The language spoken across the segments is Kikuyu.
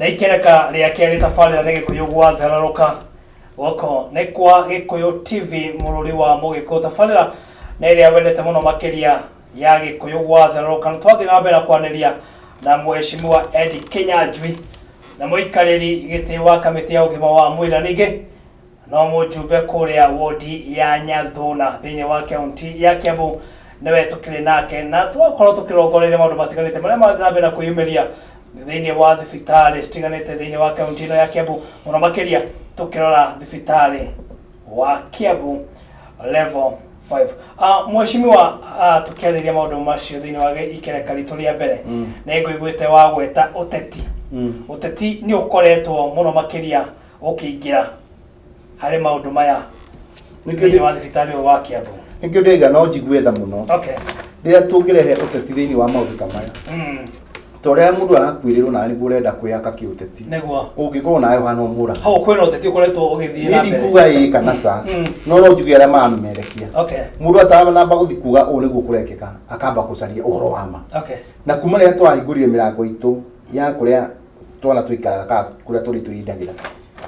Na ikereka rĩa kerĩ tabarĩra nĩ Gĩkũyũ gwathererũka. Gũkũ nĩ kwa Gĩkũyũ TV mũrũri wa Mũgĩkũyũ. Tabarĩra nĩ ĩrĩa wendete mũno makĩria ya Gĩkũyũ gwathererũka. Na twathiĩ na mbere na kwanĩria na Mheshimiwa Eddie Kĩnyanjui na mũikarĩri gĩtĩ wa kamĩtĩ ya ũgima wa mwĩrĩ na ningĩ no mũjumbe kũrĩa wodi ya Nyathuna thĩinĩ wa kaunti ya Kiambu nĩwe tũkĩrĩ nake na twakorwo tũkĩrongoreirie maũndũ matiganĩte marĩa marathiĩ na mbere na kwĩyumĩria thĩinĩ wa thibitarĩ citiganĩte thĩinĩ wa kaunti ĩno ya Kiambu mũno makĩria tũkĩrora thibitarĩ wa Kiambu level 5. Mheshimiwa, tũkĩarĩria maũndũ macio thĩinĩ wa ikereka ritũ rĩa mbere, nĩ ngũiguĩte wagweta ũteti. Ũteti nĩ ũkoretwo mũno makĩria ũkĩingĩra harĩ maũndũ maya thĩinĩ wa thibitarĩ ũyũ wa Kiambu. Nĩkĩo ndĩraiga no njigue tha mũno rĩrĩa tũngĩrehe ũteti thĩinĩ wa maũndũ ta maya, ta ũrĩa mũndũ arakuĩrĩrwo nawe nĩguo ũrenda kwĩyaka kĩũteti. Ũngĩkorwo nawe ũhana ũmũra. Hau kwĩna ũteti ũkoretwo ũgĩthiĩ na Niĩ mbere. ndikuga ĩĩ kana ca, no njuge arĩa maramemerekia. Mũndũ atanamba gũthiĩ kuga ũũ nĩguo kũrekĩka, akamba gũcaria ũhoro wa ma. Na kuma rĩrĩa twahingũrire mĩrango itũ ya kũrĩa twana tũikaraga kana kũrĩa tũrĩ tũrindagĩra,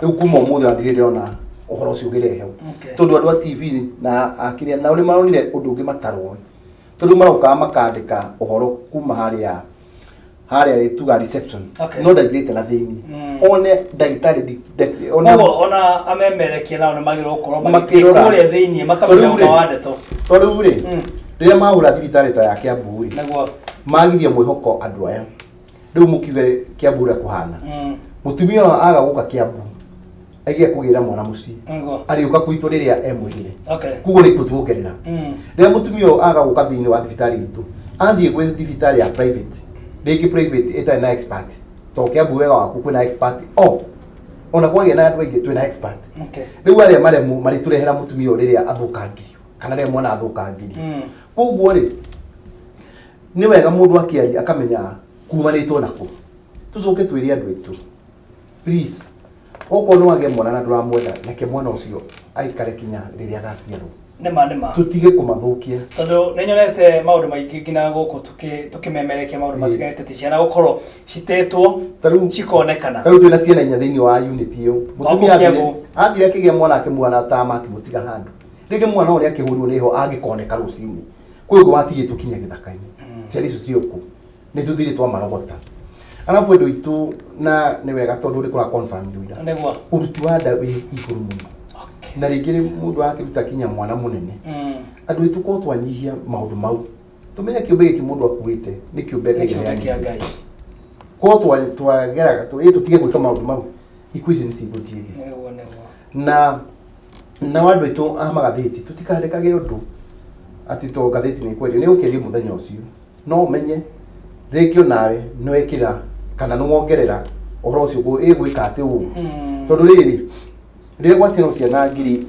rĩu kuma ũmũthĩ ona ndirĩ ndĩrona ũhoro ũcio ũkĩrehwo. Tondũ andũ a TV na akĩrĩa nao nĩ maronire ũndũ ũngĩ mataroĩ. Tondũ marokaga makandĩka ũhoro kuma harĩa harĩa tuga reception. No ndaingĩrĩte na thĩinĩ. One ndagĩtarĩ one. Koguo ona amemerekia nao nĩ magĩrĩirwo gũkorwo magĩthiĩ Makĩrora. kũrĩa thĩinĩ makamenya Tondũ rĩ, ũma wa ndeto. Tondũ rĩu rĩ, rĩrĩa mahũra thibitarĩ ta ya Kiambu rĩ, magithia mwĩhoko andũ aya. Rĩu mũkiuge Kiambu ũrĩa kũhana. Mũtumia ũyũ aga gũka Kiambu, aige kũgĩra mwana mũciĩ. Arĩũka gwitũ rĩrĩa emwĩrire. Koguo nĩ kutuongerera. Rĩrĩa mũtumia ũyũ aga gũka thĩinĩ wa thibitarĩ itũ, athiĩ gwĩ thibitarĩ ya private, rĩngĩ private ĩtarĩ na expert. Tondũ Kiambu wega waku kwĩna expert o. Ona kwagĩa na andũ aingĩ twĩna expert. Rĩu arĩa maremwo marĩtũrehera mũtumia ũyũ rĩrĩa athũkangirio kana rĩrĩa mwana athũkangirio. Koguo rĩ, nĩ wega mũndũ akĩaria akamenya kumanĩtwo nakũ. Tũcoke twĩre andũ aitũ, please, okorwo nĩ wagĩa mwana na ndũramwenda, reke mwana ũcio aikare kinya rĩrĩa agaciarwo. Nĩma nĩma. Tũtige kũmathũkia. Tondũ nĩ nyonete maũndũ maingĩ nginya gũkũ tũkĩmemerekia maũndũ matiganĩte ti ciana gũkorwo citetwo cikonekana. Ta rĩu twĩna ciana inya thĩinĩ wa unit ĩyo. Mũtumia Gũkũ Kiambu. athire akĩgĩa mwana akĩmuona atama akĩmũtiga handũ. Rĩngĩ mwana ũrĩa akĩhũrirwo nĩ heho angĩkoneka rũcinĩ. Kwĩ ũngĩ watigĩtwo kinya gĩthaka-inĩ. Ciana icio ciĩ kũ? Nĩ tũthire twamarogota. Arabu andũ aitũ na nĩ wega tondũ nĩ kũra confirm ira. Ũruti wa nda wĩ igũrũ mũno. Na rĩngĩ rĩ mũndũ akĩruta kinya mwana mũnene. Andũ aitũ korwo twanyihia maũndũ mau, tũmenye kĩũmbe gĩkĩ mũndũ akuĩte nĩ kĩũmbe Nĩ Ngai kĩũmbe kĩa aheanĩte. Ngai. Korwo twageraga, tũtige gwĩka maũndũ mau, ikuũ icio nĩ cigũthiĩ thĩ. Nĩguo, nĩguo. Na nao andũ aitũ a magathĩti tũtikandĩkage ũndũ atĩ to ngathĩti nĩ ĩkwendio, nĩ ũkĩendio mũthenya ũcio. No ũmenye rĩngĩ onawe nĩ wekĩra kana nĩ wongerera ũhoro ũcio ĩgwĩka atĩ ũũ. Tondũ rĩrĩ, rĩrĩa gwaciarwo ciana ngiri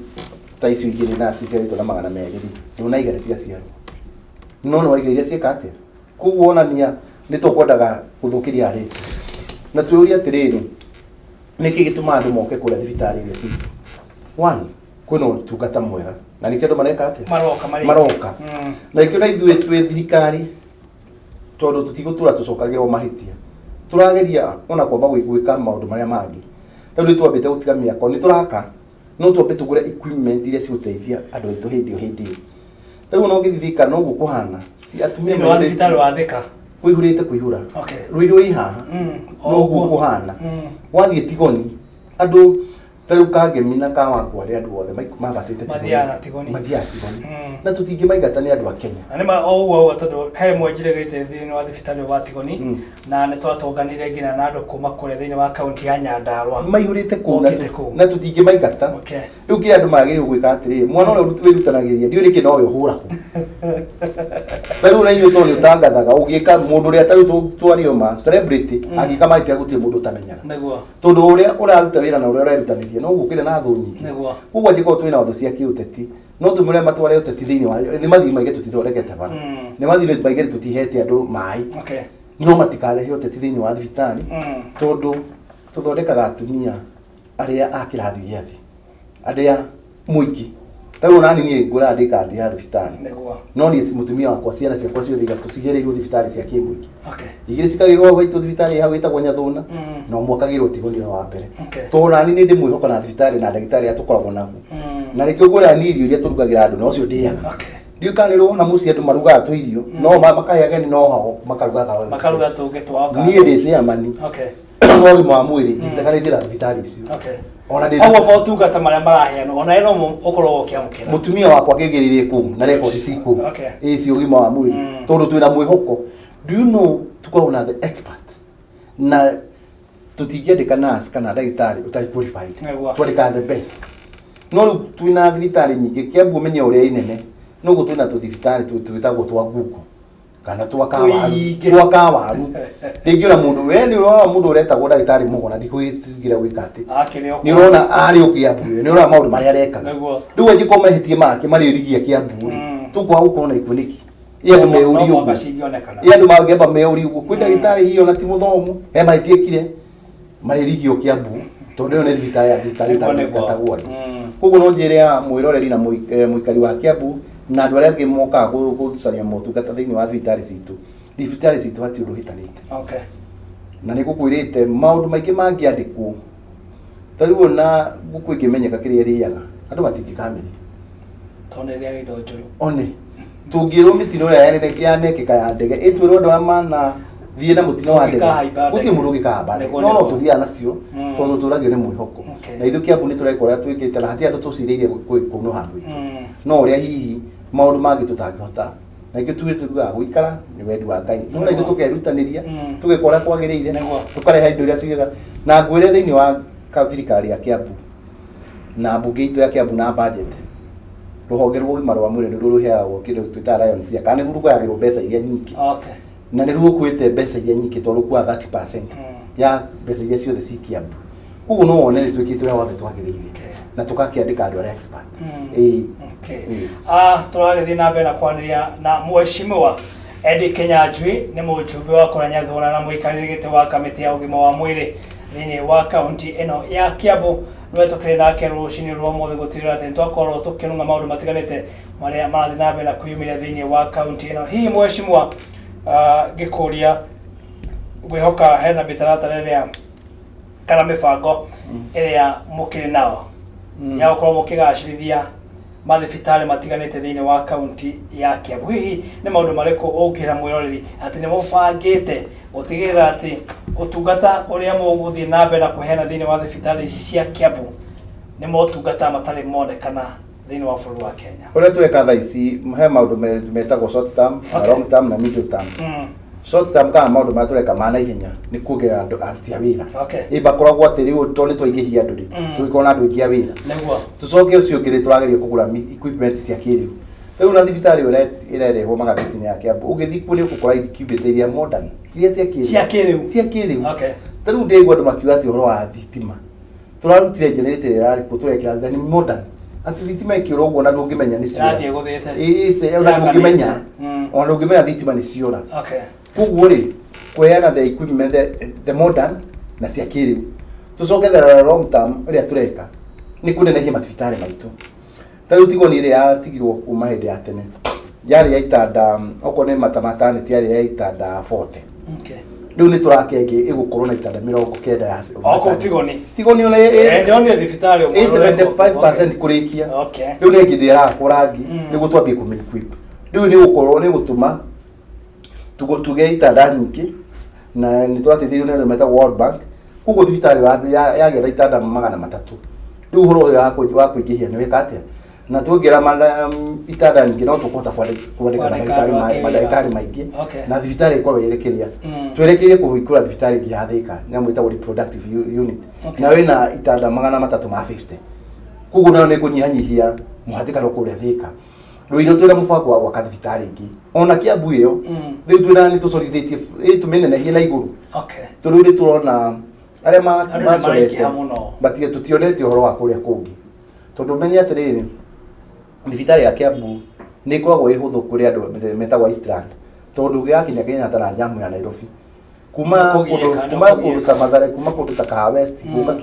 ta icio igĩrĩ na ciciarĩtwo na 200 rĩ, ndũnaiga nĩ ciaciarwo. No nĩ waiga iria ciĩka atĩa? Koguo onania nĩ tũkwendaga gũthũkĩria arĩa. Na twĩyũrie atĩrĩrĩ, nĩkĩ gĩtũmaga andũ moke kũrĩa thibitarĩ iria citũ? One, kwĩna ũtungata mwega na nĩkĩo andũ mareka atĩa? Maroka marĩ aingĩ. Maroka. Na nĩkĩo na ithuĩ twĩ thirikari, tondũ tũtigũtũra tũcokagĩrwo mahĩtia, tũrageria ona kwamba gwĩka maũndũ marĩa mangĩ. Tondũ nĩ twambĩte gũtiga mĩako, nĩ tũraka, no twambe tũgũre equipment iria cigũteithia andũ aitũ hĩndĩ o hĩndĩ ĩyo. Ta rĩu ona ũngĩthiĩ Thika noguo kũhana, si atumia Thĩinĩ wa maihũrĩte thibitarĩ wa Thika. kũihũrĩte kũihũra. Rũirũ ĩ haha, noguo kũhana. Wathiĩ Tigoni, andũ ta rĩu Kangemi na Kawangware andũ othe mambatĩte Tigoni. Mathiaga Tigoni. Mathiaga Tigoni. Na tũtingĩmaingata nĩ andũ a Kenya. Na nĩma o ũguo ũguo tondũ he rĩmwe njirĩgĩte thĩinĩ wa thibitarĩ wa Tigoni na nĩ twatũnganire nginya na andũ kuma kũrĩa thĩinĩ wa kaunti ya Nyandarua. Maihũrĩte kũu Mokĩte kũu. na tũtingĩmaingata. Rĩu kĩrĩa andũ magĩrĩirwo gwĩka atĩrĩrĩ, mwana ũrĩa wĩrutanagĩria ndiũĩ nĩkĩ nowe ũhũragwo. Ta rĩu na inyuĩ tondũ nĩ ũtangathaga ũngĩka mũndũ ũrĩa ta rĩu twario ma celebrity angĩka mahĩtia gũtirĩ mũndũ ũtamenyaga. Tondũ ũrĩa ũraruta wĩra na ũrĩa ũrerutanĩria no gũkĩrĩ na thũ nyingĩ. Koguo angĩkorwo twĩna thũ cia kĩũteti, no tũmĩre matware ũteti thĩinĩ wa nĩ mathiĩ maige tũtithondekete bara. Nĩ mathiĩ maige tũtihete andũ maĩ. No matikarehe ũteti thĩinĩ wa thibitarĩ tondũ tũthondekaga atumia arĩa a kĩrathi gĩa thĩ, arĩa mũingĩ. Ta rĩu nani niĩ ngũraga ndĩ kandi ya thibitarĩ. Nĩguo. No niĩ mũtumia wakwa ciana ciakwa ciothe ithatũ cigĩrĩirwo thibitarĩ cia kĩmũingĩ. Okay. Igĩrĩ cikagĩrwo gwaitũ thibitarĩ hau ĩtagwo Nyathũna na ũmwe akagĩrwo Tigoni ũrĩa wa mbere. Okay. Tondũ nani nĩ ndĩmwĩhoka na thibitarĩ na ndagĩtarĩ arĩa tũkoragwo nao. Na nĩkĩo ngwĩraga niĩ irio iria tũrugagĩra andũ nocio ndĩaga. Okay. Ndiũĩ kana nĩ ũrona mũciĩ andũ marugaga tũirio no makahe ageni no hao makarugaga o. Makaruga tũngĩ twao kando. Niĩ ndĩ chairman Okay. wa ũgima wa mwĩrĩ njitaganĩtie na thibitarĩ icio. Okay. Ona ndĩ Koguo motungata marĩa maraheanwo ona no ũkoragwo ũkĩamũkĩra. Mũtumia wakwa akĩgĩrĩire kũu na rekondi ci kũu. Okay. Ĩĩ cia ũgima wa mwĩrĩ tondũ twĩna mwĩhoko. Do you know tũkoragwo na the expert na tũtingĩandĩka nurse kana ndagĩtarĩ ũtarĩ qualified. Nĩguo. Twandĩkaga the best. No rĩu twĩna thibitarĩ nyingĩ Kiambu ũmenye ũrĩa inene noguo twĩna tũthibitarĩ twĩtagwo twa Google kana twa kawaru. Tũingĩ. Twa kawaru. Rĩngĩ ona mũndũ we nĩ ũrona mũndũ ũretagwo ndagĩtarĩ Mũgona ndikũgĩtigĩra gwĩka atĩ. Akĩrĩ o Nĩ ũrona ararĩ o Kiambu ĩyo, nĩ ũrona maũndũ marĩa arekaga. Nĩguo. Rĩu angĩkorwo mahĩtia make marĩrigia Kiambu rĩ, tũkwaga gũkorwo na ikuũ nĩkĩ? Ĩ andũ No meyũrie mũhaka ũguo. cingĩonekana. Ĩ andũ mangĩamba meyũrie ũguo. Kwĩ ndagĩtarĩ hihi ona ti mũthomu, he mahĩtia ekire, marĩrigio Kiambu tondũ ĩyo nĩ thibitarĩ ya thirikari Nĩguo, nĩguo. ĩtangĩtagwo andũ. Koguo no njĩre ya mwĩroreri na mũikari wa Kiambu na andũ arĩa angĩ mokaga gũcaria motungata thĩinĩ wa thibitarĩ citũ, thibitarĩ citũ hatirĩ ũndũ ũhĩtanĩte. Okay. Na nĩ ngũkwĩrĩte maũndũ maingĩ mangĩandĩkwo, ta rĩu ona ngũkũ ĩngĩmenyeka kĩrĩa ĩrĩaga, andũ matingĩkamĩrĩa. Tondũ nĩ ĩrĩaga indo njũru. One, tũngĩrwo mĩtino ĩrĩa yanekĩka ya ndege, ĩtwĩrwo andũ arĩa manathiĩ na mũtino wa ndege, Ũngĩkahaiba ndege. gũtirĩ mũndũ ũngĩkahamba ndege. Nĩguo, No no nĩguo. tũthiaga nacio, tondũ tũragio nĩ mwĩhoko. Okay. Na ithuĩ Kiambu nĩ tũreka ũrĩa twĩkĩte na hatirĩ andũ tũcirĩire kũnũha andũ aitũ. No ũrĩa hihi maũndũ mangĩ tũtangĩhota, na nĩkĩo tuge tugaga gũikara nĩ wendi wa Ngai. No na ithuĩ tũkerutanĩria, Mm. tũgeka ũrĩa kwagĩrĩire, Nĩguo. tũkarehe indo iria ciĩga. Na ngwĩre thĩinĩ wa thirikari ya Kiambu na mbunge itũ ya Kiambu na budget, rũhonge rwa ũgima rwa mwĩrĩ nĩruo rũheagwo kĩndũ twĩtaga Lions Share, kana nĩruo rũgayagĩrwo mbeca iria nyingĩ. Okay. Na nĩruo rũkuĩte mbeca iria nyingĩ tondũ rũkuaga 30% ya mbeca iria ciothe ci Kiambu. Koguo no wone nĩ twĩkĩte ũrĩa wothe twagĩrĩire Okay. na tũgakĩandĩka andũ arĩa expert. Ĩĩ. Ĩĩ. Okay. Ah, tũragĩthiĩ na mbere na kwaranĩria na mheshimiwa Eddie Kinyanjui nĩ mũjumbe wa kũrĩa Nyathũra na mũikarĩri gĩtĩ wa kamĩtĩ ya ũgima wa mwĩrĩ thĩinĩ wa kaunti ĩno ya Kiambu. Nĩwe tũkĩrĩ nake rũcinĩ rwa ũmũthĩ gũtigĩrĩra atĩ nĩtwakorwo tũkĩrũnga maũndũ matiganĩte marĩa marathiĩ na mbere na kwĩyumĩria thĩinĩ wa kaunti ĩno. Hihi mheshimiwa, ah, ngĩkũria ngwĩhoka hena mĩtaratara ĩrĩa kana mĩbango ĩrĩa mũkĩrĩ nao ya gũkorwo mũkĩgacĩrithia mathibitarĩ matiganĩte thĩinĩ wa kaunti ya Kiambu. Hihi nĩ maũndũ marĩkũ ũngĩra mwĩroreri atĩ nĩ mũbangĩte gũtigĩrĩra atĩ ũtungata ũrĩa mũgũthiĩ na mbere na kũheana thĩinĩ wa thibitarĩ ici cia Kiambu nĩ motungata matarĩ monekana thĩinĩ wa bũrũri wa Kenya? Ũrĩa tũreka thaa ici he maũndũ metagwo short term, na Okay. long term na middle term. Short term kana maũndũ marĩa tũreka ma naihenya nĩ kuongerera andũ aruti a wĩra. Okay. Ĩ makoragwo atĩ rĩu tondũ nĩ twaingĩhia andũ rĩ, tũgĩkorwo na andũ aingĩ a wĩra. Nĩguo. Tũcoke ũcio ũngĩ nĩ tũrageria kũgũra equipment cia kĩrĩu. Rĩu na thibitarĩ ĩyo ĩrerehwo magathĩti-inĩ ya Kiambu, ũngĩthiĩ kuo nĩ ũgũkora equipment iria modern, iria cia kĩrĩu. Cia kĩrĩu. Cia kĩrĩu. Okay. Ta rĩu ndĩraigua andũ makiuga atĩ ũhoro wa thitima. Tũrarutire generator ĩrĩa ĩrarĩ kuo tũrekĩra the modern. Atĩ thitima ĩkĩũra ũguo na ndũngĩmenya nĩ ciora. Ĩrathiĩ ĩgũthĩte. Ĩĩ, ĩce, ona Yakanĩte. ndũngĩmenya. Mm. Ona ndũngĩmenya thitima nĩ ciora. Okay. Koguo rĩ, kũheana the equipment, the modern na cia kĩrĩu. Tũcoke the long term ĩrĩa tũreka nĩ kũnenehia mathibitarĩ maitũ. Ta rĩu Tigoni ĩrĩa yatigirwo kuma hĩndĩ ya tene yarĩ ya itanda, okorwo nĩ mata maternity yarĩ ya itanda 40. Okay. Rĩu nĩ tũraka ĩngĩ ĩgũkorwo na itanda 90 ya O kũu Tigoni. Tigoni ona Eh, ndĩronire thibitarĩ ũmwe ĩ 75% kũrĩkia. Okay. Rĩu nĩ ĩngĩ ndĩrakwo rangi Mm. nĩguo twambie kũmĩ equip. Rĩu nĩ gũkorwo nĩ gũtũma tũgĩe itanda nyingĩ na nĩ tũrateithĩrĩrio nĩ andũ metagwo World Bank. Koguo thibitarĩ yagĩa na itanda 300. Rĩu ũhoro ũyũ wa kũingĩhia nĩ wĩka atĩa? Na tuongerera itanda nyingĩ no tũkũhota kwandĩka Kwandĩka andũ a kĩwĩra. mandagĩtarĩ maingĩ Okay. na thibitarĩ ĩkorwo ĩrĩ kĩrĩa. Mm. Twerekeire kũhingũra thibitarĩ ĩngĩ ya Thika, nyamũ ĩtagwo reproductive unit. Okay. Nayo ĩna itanda 350. Koguo nayo nĩ ĩkũnyihanyihia mũhatĩkano kũrĩa Thika. Rũirũ twĩna mũbango wa gwaka thibitarĩ ĩngĩ. Ona Kiambu ĩyo, Mm. rĩu twĩna nĩ tũcorithĩtie, tũmĩnenehie na igũrũ. Okay. Tondũ rĩu nĩ tũrona arĩa Andũ nĩ macorete, maraingĩha mũno. Tũtionete ũhoro wa kũrĩa kũngĩ. Tondũ ũmenye atĩrĩrĩ, thibitarĩ ya Kiambu nĩ ĩkoragwo ĩ hũthũ kũrĩ andũ metagwo Eastland. Tondũ ũngĩgakinya Kenyatta na njamu ya Nairobi. Kuma Nĩ kũgiĩka, kũndũ, nĩ kuma kũgiĩka. kũndũ ta Mathare, kuma kũndũ ta Kahawa West, Mm. gũka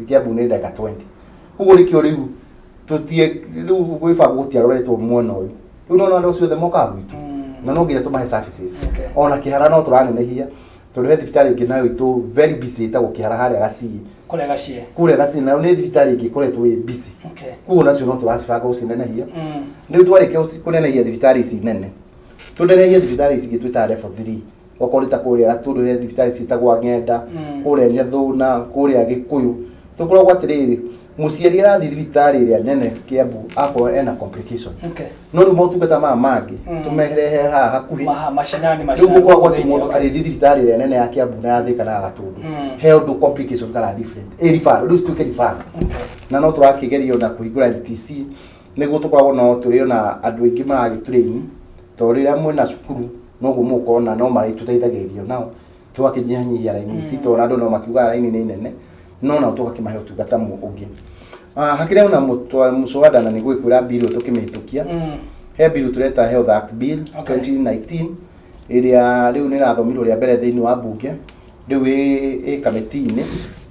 Kiambu nĩ ndagĩka 20. Koguo nĩkĩo rĩu Tũtie rĩu gwĩbangwo gũtiaroretwo mwena ũyũ. Rĩu nona andũ acio othe mokaga gwitũ na no nginya tũmahe services. Ona Kĩhara no tũranenehia, tondũ he thibitarĩ ĩngĩ nayo itũ very busy ĩtagwo Kĩhara harĩa Gaciĩ. Kũrĩa Gaciĩ. Kũrĩa Gaciĩ nayo nĩ thibitarĩ ĩngĩ ĩkoretwo ĩ busy. Koguo nacio no tũracibanga gũcinenehia. Rĩu twarĩkia kũnenehia thibitarĩ ici nene, tũnenehie thibitarĩ ici ingĩ twĩtaga level 3. Okorwo nĩ ta kũrĩa Gatũndũ he thibitarĩ ciĩtagwo Ng'enda, kũrĩa Nyathũna, kũrĩa Gĩkũyũ. Tũkoragwo atĩrĩrĩ, mũciari arathiĩ thibitarĩ ĩrĩa nene Kiambu akorwo ena complication. No rĩu motungata maya mangĩ tũmerehe haha hakuhĩ. Macinani Rĩu macinani. gũkoragwo atĩ thĩinĩ, mũndũ arĩthiĩ thibitarĩ ĩrĩa nene ya Kiambu na ya Thĩka na ya Gatũndũ, he ũndũ complication kana different ĩ referral, rĩu cituĩke referral. Na no tũrakĩgeria ona kũhingũra NTC nĩguo tũkoragwo no tũrĩ ona andũ aingĩ maragĩtrain, tondũ rĩrĩa mwĩna cukuru noguo mũgũkorwo na no marĩtũteithagĩrĩria nao tũgakĩnyihanyihia raini ici, tondũ andũ no makiugaga raini nĩ nene, no nao tũgakĩmahe ũtungata ũngĩ. Hakĩrĩ ona mũcwada na nĩguo ĩkwĩra bill tũkĩmĩhĩtũkia. He bill tũreta Health Act Bill 2019 ĩrĩa rĩu nĩ ĩrathomirwo rĩa mbere thĩinĩ wa mbunge, rĩu ĩ kamĩtĩ-inĩ,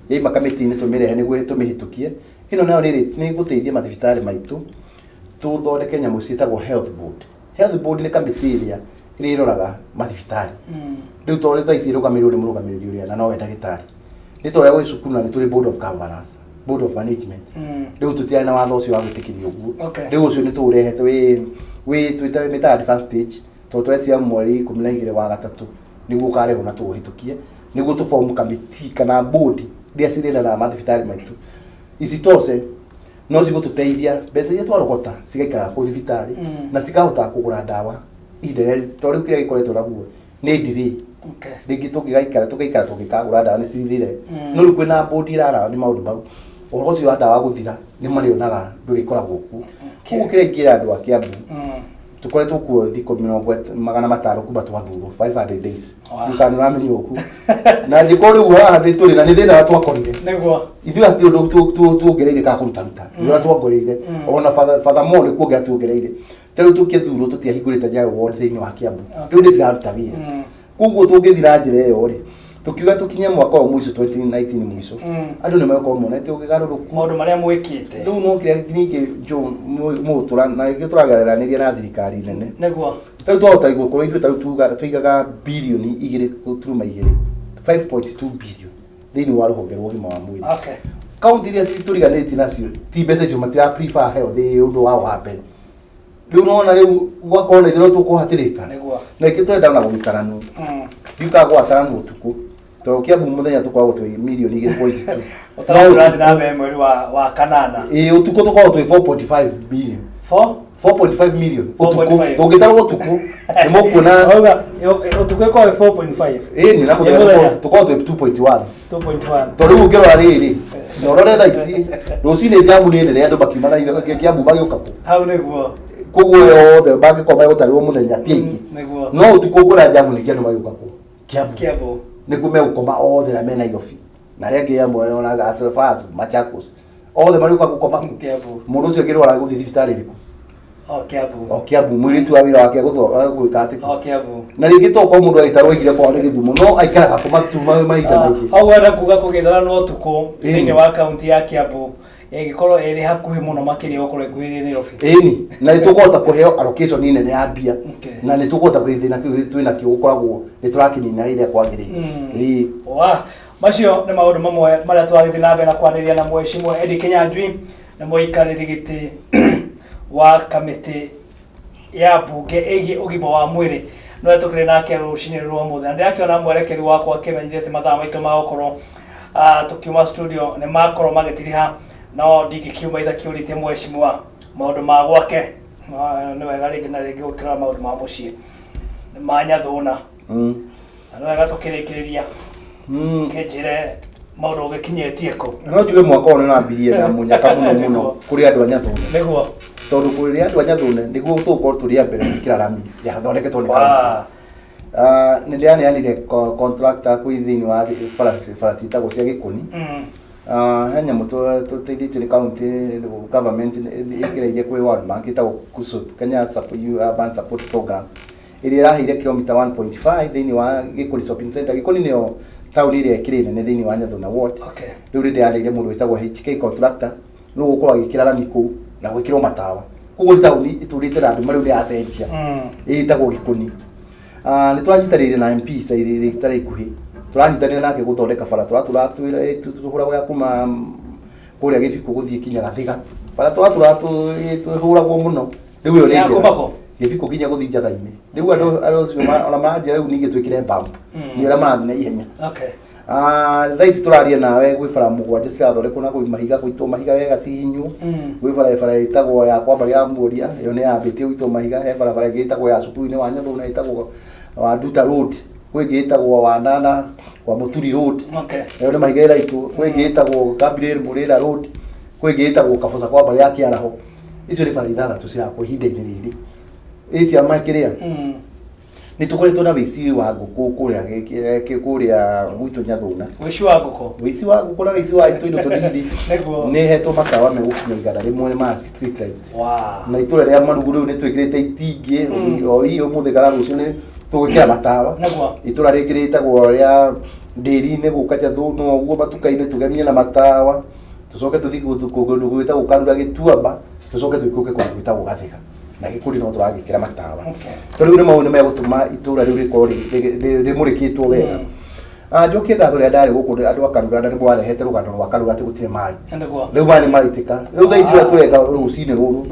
yaima kamĩtĩ-inĩ tũmĩrehe nĩguo tũmĩhĩtũkie. Ĩno nayo nĩ ĩgũteithia mathibitarĩ maitũ tũthondeke nyamũ ciĩtagwo health board. Health board nĩ kamĩtĩ ĩrĩa ĩrĩroraga mathibitarĩ. Rĩu tondũ thaa ici ĩrũgamĩrĩirwo nĩ mũrũgamĩrĩri ũrĩa na nowe ndagĩtarĩ, nĩ ta ũrĩa gwĩ cukuru na nĩ tũrĩ board of governors, board of management. Rĩu tũtiarĩ na watho ũcio wa gwĩtĩkĩrio ũguo. Rĩu ũcio nĩ tũũrehete wĩ twĩta mĩtaga advanced stage, tondũ tũreciria mweri 12 wa gatatũ nĩguo ũkarehwo na tũũhĩtũkie, nĩguo tũbomu kamĩtĩ kana board iria cirĩranaga mathibitarĩ maitũ. Isitoshe no cigũtũteithia mbeca iria twarogota cigaikaraga kũu thibitarĩ na cikahota kũgũra ndawa ihinda rĩrĩa, tondũ rĩu kĩrĩa gĩkoretwo naguo nĩ delay. Rĩngĩ tũngĩgaikara tũgaikara tũngĩkagũra ndawa nĩ cithirire. No rĩu kwĩna board ĩrara nĩ maũndũ mau, ũhoro ũcio wa ndawa gũthira nĩ marĩonaga ndũrĩkoragwo kuo. Koguo kĩrĩa ingĩra andũ a Kiambu, tũkoretwo kuo thikũ 500 kuma twathurwo, 500 days. Ndiũĩ kana nĩ ũramenya ũguo na angĩkorwo rĩu haha nĩ tũrĩ na nĩ thĩna ũrĩa twakorire. Ithuĩ hatirĩ ũndũ tuongereire kana kũrutaruta nĩ ũrĩa tuongereire, ona furthermore nĩ kuongerera tuongereire. Ta rĩu tũkĩthurwo tũtiahingũrĩte Nyayo ward thĩinĩ wa Kiambu, rĩu nĩ ciraruta wĩra. Koguo tũngĩthiĩ na njĩra ĩyo rĩ, tũkiuga tũkinye mwaka ũyũ mũico 2019 mũico, andũ nĩ megũkorwo monete ũgĩgarũrũku maũndũ marĩa mwĩkĩte. Rĩu no kĩrĩa ningĩ mũgũtũra na nĩkĩo tũragereranĩria na thirikari nene. Ta rĩu twahota gũkorwo ithuĩ ta rĩu tũigaga birioni 2.2, 5.2 billion thĩinĩ wa rũhonge rwa ũgima wa mwĩrĩ. Kaunti iria tũriganĩtie nacio ti mbeca icio matira prefer health ĩ ũndũ wao wa mbere. Rĩu nona rĩu gwakorwo na ithuĩ tũkũhatĩrĩka. Na ikĩ tũrenda ona gũgĩtaranwo. Ndiukaga gwataranwo ũtukũ, tondũ Kiambu mũthenya tũkoragwo twĩ mirioni 2.2. Ũtarĩ ũrathiĩ na mbere mweri wa kanana. Ĩĩ, ũtukũ tũkoragwo twĩ 4.5 million. 4? 4.5 million ũtukũ. 4.5. Tũngĩtarwo ũtukũ nĩ mũkuona. Wauga ũtukũ ĩkoragwo ĩ 4.5. Ĩĩ, na mũthenya Ĩ, mũthenya. tũkoragwo twĩ 2.1. 2.1. Tondũ rĩu ũngĩrora rĩrĩ na ũrore thaa ici rũcinĩ njamu nĩ nene, andũ makiuma na Kiambu magĩũka kũ. Hau nĩguo. Koguo yothe mangĩkorwo megũtarĩrwo mũthenya ti aingĩ. No ũtukũ ũngĩona njamu ningĩ andũ magĩũka kũ Kiambu. Kiambu. Nĩkuo megũkoma othe na me Nairobi na arĩa angĩ amwe onaga Selfas Machakos othe marĩũka gũkoma kũ. Kiambu. Mũndũ ũcio angĩrwara gũthiĩ thibitarĩ ĩrĩkũ? O Kiambu. O Kiambu. Mũirĩtu wa wĩra wake gwĩka atĩ O Kiambu. Na rĩngĩ to korwo mũndũ agĩtarwo aigire kwao nĩ Gĩthumo, no aikaraga kũ mahinda maingĩ. Hau wenda kuga kũgĩtharanwo ũtukũ thĩinĩ wa kaunti ya Kiambu ĩngĩkorwo ĩrĩ hakuhĩ mũno makĩria gũkorwo ĩkuhĩrĩirie Nairobi. Ĩni, na nĩ tũkũhota kũheo allocation nene ya mbia na nĩ tũkũhota gĩthĩna kĩu twĩ nakĩo gũkoragwo nĩ tũrakĩnina ĩrĩa kwagĩrĩire. Ĩĩ. Wa macio nĩ maũndũ mamwe marĩa tũragĩthiĩ na mbere na kwanĩria na mheshimiwa Eddie Kinyanjui, nĩ mũikarĩri gĩtĩ wa kamĩtĩ ya mbunge ĩgiĩ ũgima wa mwĩrĩ, no tũkĩrĩ nake rũcinĩ rwa ũmũthĩ. Na ndĩrakĩona mwerekeri wakwa akĩmenyithia atĩ mathaa maitũ ma gũkorwo tũkiuma studio nĩ makorwo magĩtiriha, no ndingĩkiuma ithakĩũrĩtie mheshimiwa maũndũ ma gwake. Nĩ wega rĩngĩ na rĩngĩ gũkĩrora maũndũ ma mũciĩ ma Nyathũna. Na nĩ wega tũkĩrĩkĩrĩria kĩnjĩre maũndũ ũgĩkinyĩtie kũ. No njuge mwaka ũyũ nĩ ũrambirie na mũnyaka mũno mũno kũrĩ andũ a Nyathũne. Tondũ kũrĩ andũ a Nyathũne nĩguo tũgũkorwo tũrĩ a mbere gwĩkĩra rami yathondeketwo nĩ kaunti. Nĩ ndĩraneanire contractor kwĩ thĩinĩ wa bara ciĩtagwo cia Gĩkũni. He nyamũ tũteithĩtio nĩ county government ĩkĩrĩire kwĩ World Bank ĩtagwo KUSUP, Kenya Urban Support Program, ĩrĩa ĩraheire kilomita 1.5 thĩinĩ wa Gĩkũni Shopping Center. Gĩkũni nĩyo taũni ĩrĩa ĩkĩrĩ nene thĩinĩ wa Nyathuna Ward. Rĩu nĩ ndĩraneire mũndũ wĩtagwo HK contractor, nĩwe ũgũkorwo agĩkĩra rami kũu na Na gwĩkĩrwo matawa. Koguo nĩ taũni ĩtũrĩte na nduma, rĩu nĩ yacenjia. Ĩtagwo Gĩkũni. Ah, nĩ tũranyitanĩire na MP ica itarĩ ikuhĩ, tũranyitanĩra nake gũthondeka bara tũratũratwĩra tũhũragwo ya kuma kũrĩa Gĩbikũ gũthiĩ kinya Gathiga, bara tũratũra tũhũragwo mũno rĩu. Ĩyo nĩ Ya njega. kuma kũ? Gĩbikũ kinya gũthiĩ Njatha-inĩ. Rĩu andũ acio ona maranjĩra rĩu ningĩ twĩkĩre bump nĩ ũrĩa marathiĩ na ihenya. Ah, thaa ici tũraria nawe gwĩ bara mũgwanja cirathondekwo na gwĩ mahiga, gũitwo mahiga wega cihinywo. Gwĩ barabara ĩtagwo ya kwa mbarĩ ya Muoria, ĩyo nĩ yambĩtie gũitwo mahiga. He barabara ĩngĩ ĩtagwo ya cukuru-inĩ wa Nyathũna, ĩtagwo wa Nduta Road. Gwĩ ĩngĩ ĩtagwo wa Nana kwa Mũturi Road, ĩyo nĩ mahiga ĩraitwo. Gwĩ ĩngĩ ĩtagwo Gabriel Mũrĩra Road. Gwĩ ĩngĩ ĩtagwo Kaboca kwa mbarĩ ya Kĩaraho. Icio nĩ bara ithathatũ cirakwo ihinda-inĩ rĩrĩ ĩ cia makĩrĩa. Nĩ tũkoretwo na wĩici wa ngũkũ kũrĩa kũrĩa gwitũ Nyathũna. Ũici wa ngũkũ? Wĩici wa ngũkũ na wĩici wa tũindo tũnini. Nĩ hetwo matawa megũkinya 100 ma street light. Na itũra rĩa Marugu rĩu nĩ twĩkĩrĩte itingĩ o ii ũmũthĩ kana rũciũ nĩ tũgwĩkĩra matawa. Itũra rĩngĩ rĩtagwo rĩa Ndĩri-inĩ gũka Njathũna ũguo matuka-inĩ tũgemie na matawa, tũcoke tũthiĩ kũndũ gwĩtagwo Karura Gĩtuamba, tũcoke tũikũrũke kũndũ gwĩtagwo Gathĩga na Gĩkũri no tũragĩkĩra matawa. Tondũ rĩu nĩ maũndũ megũtũma itũra rĩu rĩkorwo rĩmũrĩkĩtwo wega. Ah, njokie ngatho rĩrĩa ndarĩ gũkũ andũ a Karura na nĩ mwarehete rũgano rwa Karura atĩ gũtirĩ maĩ. Rĩu maĩ nĩ maraitĩka. Rĩu thaa ici ũrĩa tũreka rũcinĩ rũrũ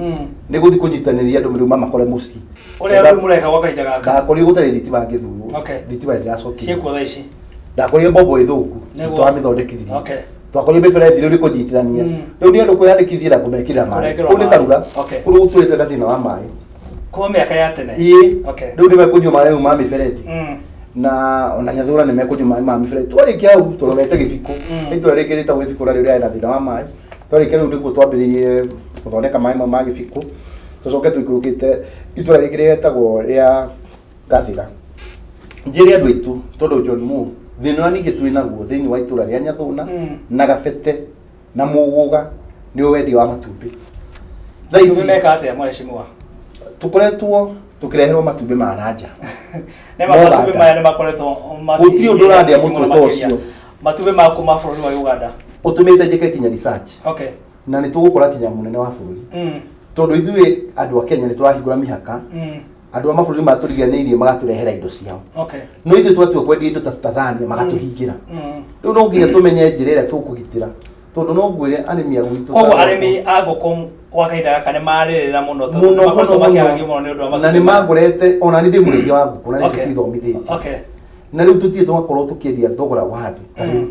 nĩ gũthiĩ kũnyitanĩria andũ rĩu mamakore mũciĩ. Ũrĩa rĩu mũreka gwa kahinda gaka? Ndakorire gũtarĩ thitima ngĩthurwo. Thitima ndĩracokire. Ciĩkuo thaa ici? Ndakorire mbombo ĩthũku. Tũramĩthondekithirie. Twakorire mĩberethi rĩu nĩ kũnyitithania. Rĩu nĩ andũ kwĩyandĩkithia na kũmekĩrĩra maĩ. Kũnengerwo Kũu nĩ maĩ. Karura. Kũu gũtũrĩte na thĩna wa maĩ. Kuma mĩaka ya tene? Ĩĩ. Rĩu nĩ mekũnyua maĩ rĩu ma mĩberethi. Na ona Nyathũra nĩ mekũnyua maĩ ma mĩberethi. Twarĩkia hau tũrorete Gĩbikũ. Nĩ itũra rĩngĩ rĩtagwo Gĩbikũ narĩo rĩarĩ na thĩna wa maĩ. Twarĩkia rĩu nĩguo twambĩrĩirie gũthondeka maĩ mau ma Gĩbikũ. Tũcoke tũikũrũkĩte itũra rĩngĩ rĩtagwo rĩa Gathĩra. Njĩre andũ aitũ tondũ John Mo thĩna ũrĩa ningĩ twĩ naguo thĩinĩ wa itũra rĩa Nyathũna na Gabete na Mũgũga nĩ wendia wa matumbĩ. Thaa ici Matumbĩ meka atĩa mheshimiwa? Tũkoretwo tũkĩreherwo matumbĩ ma na nja. Nĩ ma Uganda. matumbĩ maya nĩ makoretwo Gũtirĩ ũndũ ũrandĩa mũtwe ta ũcio. Matumbĩ ma kuma bũrũri wa Uganda. Ũtũmĩte njĩke kinya research. Na nĩ tũgũkora kinya mũnene wa bũrũri. Tondũ ithuĩ andũ a Kenya nĩ tũrahingũra mĩhaka. Andũ a mabũrũri matũriganĩirie magatũrehera indo ciao. No ithuĩ twatua kwendia indo ta Tanzania magatũhingĩra. Rĩu no nginya tũmenye njĩra ĩrĩa tũkũgitĩra tondũ no ngwĩre arĩmi a gwitũ Koguo arĩmi a ngũkũ gwa kahinda gaka nĩ marĩrĩra mũno tondũ mũno makoretwo mũno makĩagagio mũno nĩ ũndũ wa mũno na nĩ matumbĩ maya. mangorete ona nĩ ndĩ mũrĩithia wa ngũkũ na nĩcio cithomithĩtie. Na rĩu tũtirĩ twakorwo tũkĩendia thogora wa thĩ ta rĩu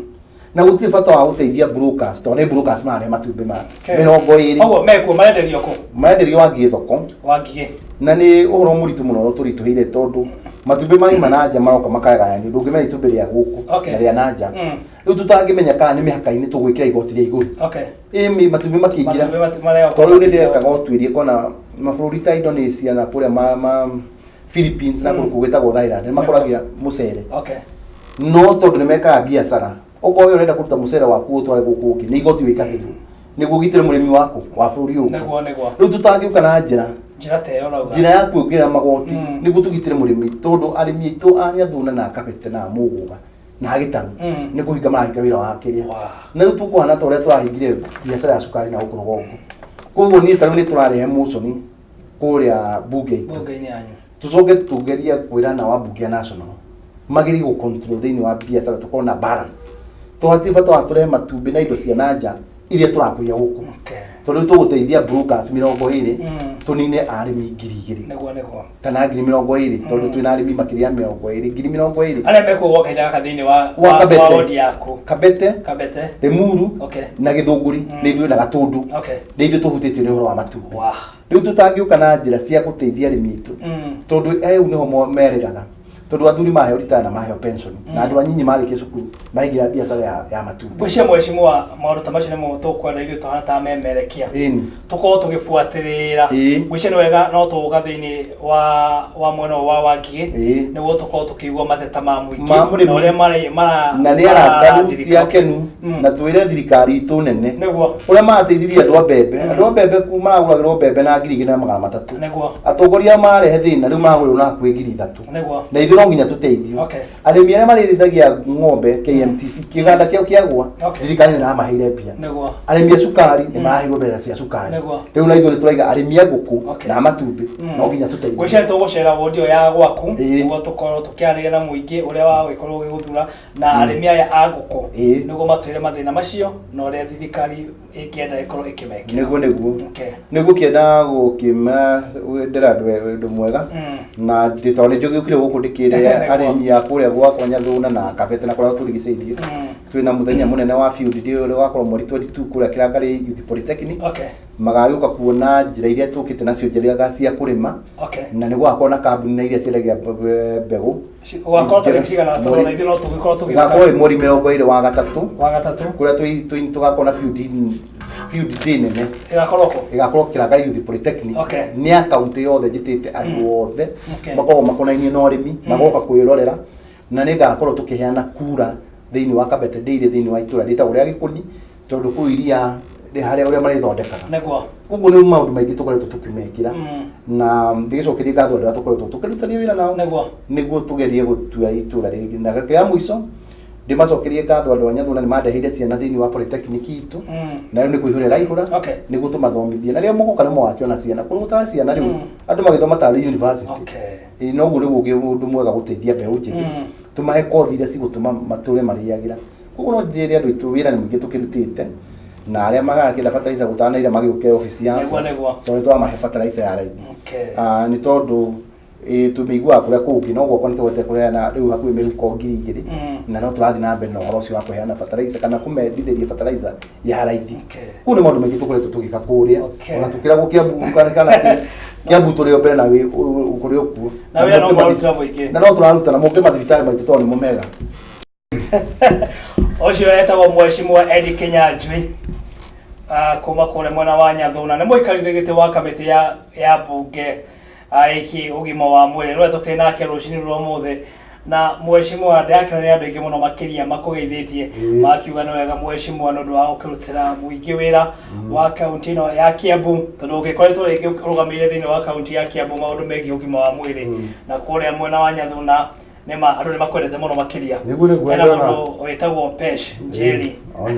na gũtirĩ bata wa gũteithia brokers tondũ nĩ brokers mararehe matumbĩ ma 20. Koguo mekuo marenderio kũ? Marenderio Wangigĩ thoko. Wangigĩ. Na nĩ ũhoro mũritũ mũno tũritũhĩire tondũ matumbĩ maima na nja maroka makagayanio, ndũngĩmenya itumbĩ rĩa gũkũ na rĩa na nja. Rĩu tũtangĩmenya kana nĩ mĩhaka-inĩ tũgwĩkĩra igoti rĩa igũrũ. Ĩĩ, matumbĩ makĩingĩra. Matumbĩ marĩa Tondũ rĩu nĩ ndĩrekaga ũtuĩria kona mabũrũri ta Indonesia na kũrĩa ma Philippines na kũndũ gwĩtagwo Thailand nĩ makũragia mũcere. No tondũ nĩ mekaga biacara, okorwo we ũrenda kũruta mũcere waku ũtware gũkũ ũngĩ nĩ igoti wĩkagĩrwo nĩguo ũgitĩre mũrĩmi waku wa bũrũri ũyũ. Nĩguo nĩguo. Rĩu tũtangĩũka na njĩra Njĩra ta ĩyo ũrauga. Njĩra ya kuongerera magoti nĩguo tũgitĩre mũrĩmi tondũ arĩmi aitũ a Nyathuna na Kabete na Mũgũga na Gĩtaru nĩ kũhinga marahinga wĩra wa kĩrĩa. Na rĩu tũkũhana ta ũrĩa tũrahingire biacara ya cukari na gũkũ rũgongo. Koguo niĩ ta rĩu nĩ tũrarehe motion kũrĩa bunge itũ. Bunge-inĩ yanyu. Tũcoke tũgerie kwĩra na wa bunge ya national magerie gũ control thĩinĩ wa biacara tũkorwo na balance. Tondũ hatirĩ bata wa tũrehe matumbĩ na indo cia na nja iria tũrakũria gũkũ. Tondũ rĩu tũgũteithia brokers 20 tũnine arĩmi 2000. Nĩguo nĩguo. Kana 20,000 tondũ twĩna arĩmi makĩria ya 20, 20,000. Arĩa mekuo gwa kahinda gaka thĩinĩ wa Wa Kabete. wa wodi yaku. Kabete, Kabete. Limuru na Gĩthũngũri nĩ ithuĩ na Gatũndũ. Nĩ ithuĩ tũhutĩtio nĩ ũhoro wa matumbĩ. Rĩu tũtangĩũka na njĩra cia gũteithia arĩmi aitũ tondũ rĩu nĩho merĩraga tondũ athuri maheo retire na maheo pension na andũ anyinyi marĩkia cukuru maraingĩra biacara ya matumbĩ. Ngwĩciria mheshimiwa maũndũ ta macio nĩmo tũkwenda ithuĩ tũhana ta memerekia. Tũkorwo tũgĩbuatĩrĩra. Ngwĩciria nĩ wega no tũgũka thĩinĩ wa mwena ũyũ wa Wangigĩ nĩguo tũkorwo tũkĩigua mateta ma mũingĩ Ma mũrĩmi. na ũrĩa mara Na nĩ arakaru ti marathirika. akenu na twĩre thirikari itũ nene Nĩguo. Ũrĩa marateithirie andũ a mbembe, andũ a mbembe ku maragũragĩrwo mbembe na 2300. Atongoria marehe thĩna rĩu maragũrĩrwo na hakuhĩ 3000. Nĩguo. Na ithuĩ Ithuĩ no nginya tũteithio. Arĩmi arĩa marĩrithagia ng'ombe KMTC kĩganda kĩao kĩagwa, thirikari nĩ ĩramaheire mbia. Arĩmi a cukari nĩ maraheirwo mbeca cia cukari. Rĩu na ithuĩ nĩ tũraiga arĩmi a ngũkũ na a matumbĩ no nginya tũteithio. Ngwĩciria tũgũcera wondi ĩyo ya gwaku nĩguo tũkorwo tũkĩaranĩria na mũingĩ ũrĩa wagĩkorwo ũgĩgũthura na arĩmi aya a ngũkũ nĩguo matwĩre mathĩna macio na ũrĩa thirikari ĩngĩenda ĩkorwo ĩkĩmekĩra. Nĩguo. Nĩguo kĩenda gũkĩmendera andũ ũndũ mwega na tondũ nĩ njũgĩũkire gũkũ ndĩkĩre arĩmi a kũrĩa gwakwa Nyathũna na Kabete na kũrĩa tũrigicĩirie. Twĩna mũthenya mũnene wa field day ũrĩa ũgakorwo mweri 22 kũrĩa Kĩrangarĩ Youth Polytechnic. Magagĩũka kuona njĩra iria tũkĩte nacio njega cia kũrĩma. Na nĩ gũgakorwo na kambuni na iria ciendagia mbegũ. Ũgakorwo tarĩki cigana tondũ ona ithuĩ no tũgĩkorwo tũgĩũka? Ũgakorwo wĩ mweri 21 wa gatatũ. Wa gatatũ. Kũrĩa tũgakorwo na field day nene. Ĩgakorwo kũ? Ĩgakorwo Kĩrangarĩ Youth Polytechnic. Nĩ ya kaunti yothe, njĩtĩte andũ othe makoragwo makonainie na ũrĩmi magoka kwĩrorera, na nĩ ngakorwo tũkĩheana kura thĩinĩ wa Kabete Dairy thĩinĩ wa itũra rĩtagwo rĩa Gĩkũni, tondũ kũu iria rĩ harĩa ũrĩa marĩthondekaga. Koguo nĩ maũndũ maingĩ tũkoretwo tũkĩmekĩra na ndĩgĩcokerie ngatho andũ arĩa tũkoretwo tũkĩrutania wĩra nao nĩguo tũgerie gũtua itũra rĩngĩ. Na gĩa mũico ndĩmacokerie ngatho andũ a Nyathũna, nĩ mandeheire ciana thĩinĩ wa polytechnic itũ na rĩu nĩ kũihũra ĩraihũra nĩguo tũmathomithie, na rĩrĩa mũgoka nĩ mũgakĩona ciana kũrĩ gũtarĩ ciana rĩu andũ magĩthoma tarĩ university. Ĩĩ, noguo nĩguo ũndũ mwega gũteithia mbeũ njĩthĩ, tũmahe kothi iria cigũtũma matũre marĩagĩra. Koguo no njĩre andũ aitũ wĩra nĩ mũingĩ tũkĩrutĩte, na arĩa magakĩenda fertilizer gũtanaira magĩũke obici yakwa tondũ nĩ twamahe fertilizer ya raithi. Ah, nĩ tondũ tũmĩiguaga kũrĩa kũngĩ, no gwakwa nĩ tũhotete kũheana rĩu hakuhĩ mĩhuko 2000 na no tũrathiĩ na mbere na ũhoro ũcio wa kũheana fertilizer kana kũmendithĩria fertilizer ya raithi. Kũu nĩ maũndũ maingĩ tũkoretwo tũgĩka kũrĩa. Ona tũkĩragwo Kiambu kana Kiambu tũrĩ o mbere na kũrĩ o kuo. Na wĩra no mũrarutĩra mũingĩ. Na no tũraruta, na mũke mathibitarĩ maitũ tondũ nĩmo mega. Ũcio etagwo Mheshimiwa Eddie Kinyanjui kuma kũrĩa mwena wa Nyathuna, nĩ mũikarĩri gĩtĩ wa kamĩtĩ ya mbunge ĩgiĩ ũgima wa mwĩrĩ. Nĩwe tũkĩrĩ nake rũcinĩ rwa ũmũthĩ. Na Mheshimiwa, ndĩrakena nĩ andũ aingĩ mũno makĩria makũgeithĩtie makiuga nĩ wega Mheshimiwa nĩ ũndũ wa gũkĩrutĩra mũingĩ wĩra wa kaunti ĩno ya Kiambu, tondũ ũgĩkoretwo rĩngĩ ũrũgamĩrĩire thĩinĩ wa kaunti ya Kiambu maũndũ megiĩ ũgima wa mwĩrĩ na kũrĩa mwena wa Nyathuna nĩma andũ nĩ makwendete mũno makĩria. Nĩguo. Hena Ndĩrona. mũndũ wĩtagwo Pesh Njeri. One.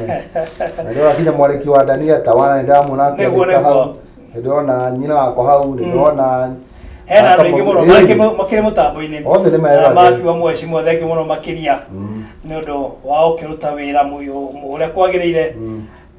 Na ndĩrona nginya mwarĩki wa Dania Tawana nĩ ndĩramuona akĩandĩka hau. Nĩ ndĩrona nyina wakwa hau, nĩ ndĩrona Hena andũ aingĩ mũno makĩrĩ mũtambo-inĩ. Othe nĩ meroragĩra. Na makiuga Mheshimiwa thengiũ mũno makĩria nĩ ũndũ wa ũkĩruta wĩra ũrĩa kwagĩrĩire,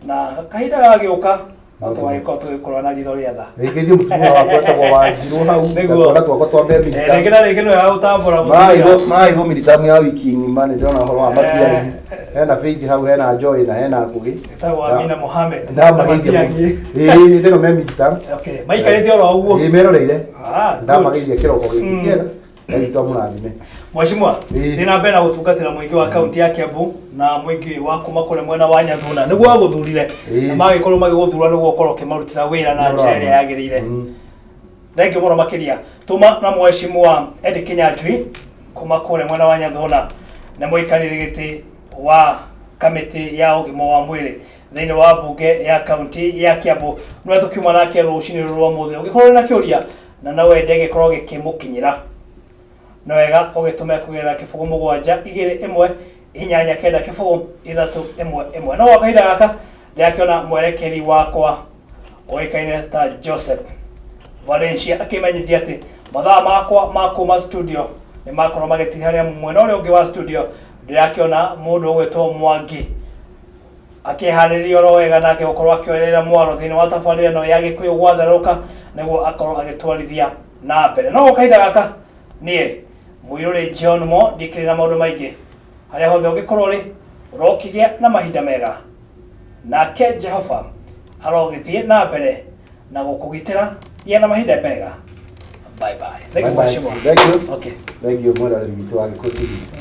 na kahinda gagĩũka no tũgagĩkorwo tũgĩkorwo na ritho rĩa tha. Rĩngĩ mũtumia wakwa etagwo Wanjirũ hau na twana twakwa twa mbembe. Rĩngĩ na rĩngĩ nĩwe gũtambũra mũtumia. Maraigwo minitamu ya wiki ng'ima, nĩ ndĩrona ũhoro wa Matiang'i. Hena Faith hau, hena Joy na hena Ngũgĩ. Etagwo Amina Mohamed. Ndamageithia mũno. Matiang'i. Ĩĩ, ndĩno me minitamu. Okay, maikarĩte oro ũguo. Ĩĩ, meroreire. Ah, good. Ndamageithia kĩroko gĩkĩ kĩega. Ngai witũ amũrathime. Mheshimiwa, thiĩ na mbere na gũtungatĩra mũingĩ wa kaunti ya Kiambu na mũingĩ wa kuma kũrĩa mwena wa Nyathuna nĩguo wagũthurire na magĩkorwo magĩgũthura nĩguo ũkorwo ũkĩmarutĩra wĩra na njĩra ĩrĩa yagĩrĩire. Thengiũ mũno makĩria. Tuma na Mheshimiwa Eddie Kinyanjui kuma kũrĩa mwena wa Nyathuna, nĩ mũikarĩri gĩtĩ wa kamĩtĩ ya ũgima wa mwĩrĩ thĩinĩ wa mbunge ya kaunti ya Kiambu, nĩwe tũkiuma nake rũcinĩ rũrũ rwa ũmũthĩ. Ũngĩkorwo wĩna kĩũria na no wende gĩkorwo gĩkĩmũkinyĩra, nĩ wega ũgĩtũme kũgerera 0 7 2 1 8 9 0 3 1 1. No gwa kahinda gaka ndĩrakĩona mwerekeri wakwa ũĩkaine ta Joseph Valencia akĩmenyithia atĩ mathaa makwa ma kuma studio nĩ makorwo magĩtiha harĩa mwena ũrĩa ũngĩ wa studio ndĩrakĩona mũndũ ũgwĩtwo Mwangi akĩharĩria oro wega nake gũkorwo akĩoerera mwaro thĩinĩ wa tabarĩra ĩno ya Gĩkũyũ gwatherũka nĩguo akorwo agĩtwarithia na mbere. No kahinda gaka niĩ Mũirũrĩ John Mo ndikĩrĩ na maũndũ maingĩ, harĩa hothe ũngĩkorwo ũrĩ ũrokĩgĩa na mahinda mega, nake Jehova arogĩthiĩ na mbere na gũkũgitĩra. Gĩa na mahinda mega, bye bye. Thank you. Bye bye. Mheshimiwa. Thank you. Okay. Thank you mwĩroreri witũ wa Gĩkũyũ TV.